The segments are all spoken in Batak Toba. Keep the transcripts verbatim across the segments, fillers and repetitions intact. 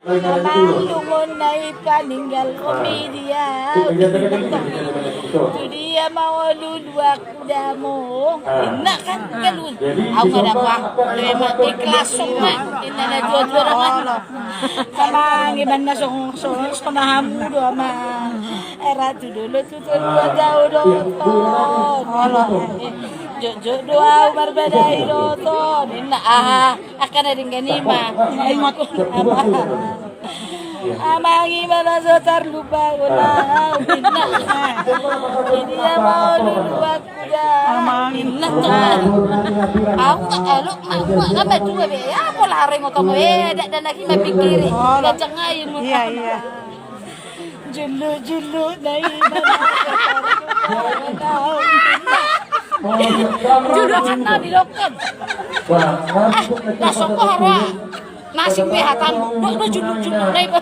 Amang dongan na i paninggal, komedia. Tu dia ma olo luak damang. Enak kan galun. Au nga dapang. Memang ikhlas ma. Inna na dua-dua ramai. Amang iban na song song song na hamu do amang. Era tu dolo tu dua jauh do ton. Jok jok do au marbadai do ton. Inna ah. Akan ada ganima. Ingot. Amang i ma na so tarlupa guna. Inna. Dia ma olo luak damang. Inna tu. Au tak elo ma ma ma dua be ya pola hareng otom be dak dan lagi ma pikiri. Iya iya. Julu julu na i ma. Julu julu di dokon. Langsung ko harua. Nasib be hatamu. Dok do julu julu na i ba.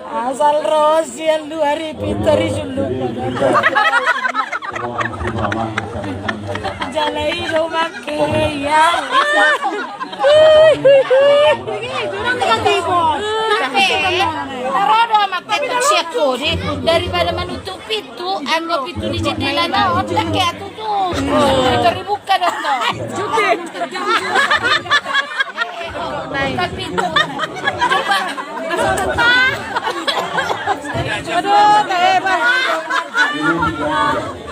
Asal ro sian luar i pintor i julu. Jala i do make ya. Taro do amak tetok siak kode daripada manutup pintu, anggo pintu ni jendela na otak ke atutu. Pintu dibuka do to. Tapi coba. Aduh, hebat.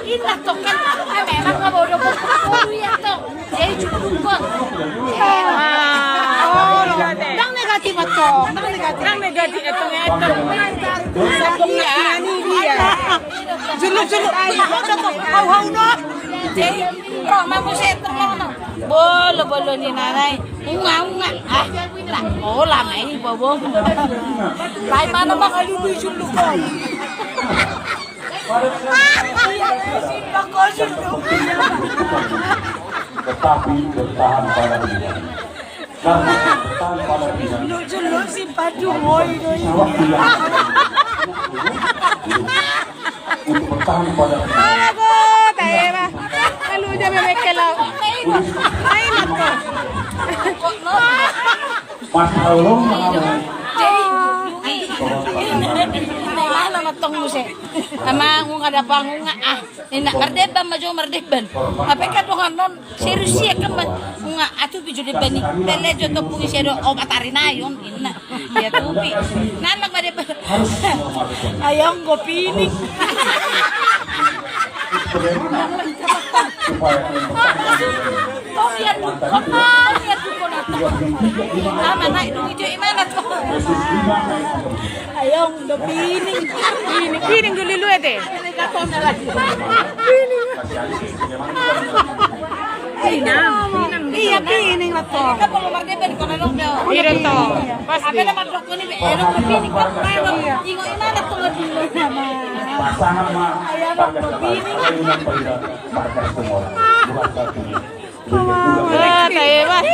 Inna tokan, memang nggak bodoh bodoh ya toh. Jadi cukup kok. Dang negatif atong, dang negatif. Dang negatif atong ya. Iya, ini dia. Julu julu. Hau hau no. Jadi roh mamu seter no. Bolo bolo ni nanai. Unga unga. Ah, lah. Oh lama ini bobo. Lai mana bang alu julu kok. Tetapi bertahan pada pilihan. Karena bertahan pada pilihan. Lu julu si padu woi doi. Untuk bertahan pada pilihan. Aduh, tahe bah. Lalu dia memekkel lau. Main apa? Mas Aulong mengalami. Jadi, ini mana matong muse. Amang unga dapang unga ah. Inna mardeban ma jo mardeban. Apa kan dongan non serius ya kan unga atupi jo deban i. Pele jo topung isi do obat ari nayon inna. Ya tupi. Nanak mardeban. Ayong go pining. Supaya Oh, lihat buku, oh, lihat buku nonton. Ah, mana itu video di mana tuh? Ayo, udah pining. Pining, pining dulu lu ya, Teh. Pining. Iya, pining lah, Tong. Kan kalau marga ben kono dong, Tong. Iya, Tong. Pasti. Apa nama dok ini, be? Eh, dok pining, Tong. Ingo di mana tuh, Tong? Pasangan mah. Ayo, dok pining. Markas Timur. Bukan satu. Ah, tahe bah.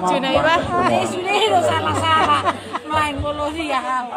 Cuna i bah. Eh, sudah itu salah-salah. Main bola dia, hal.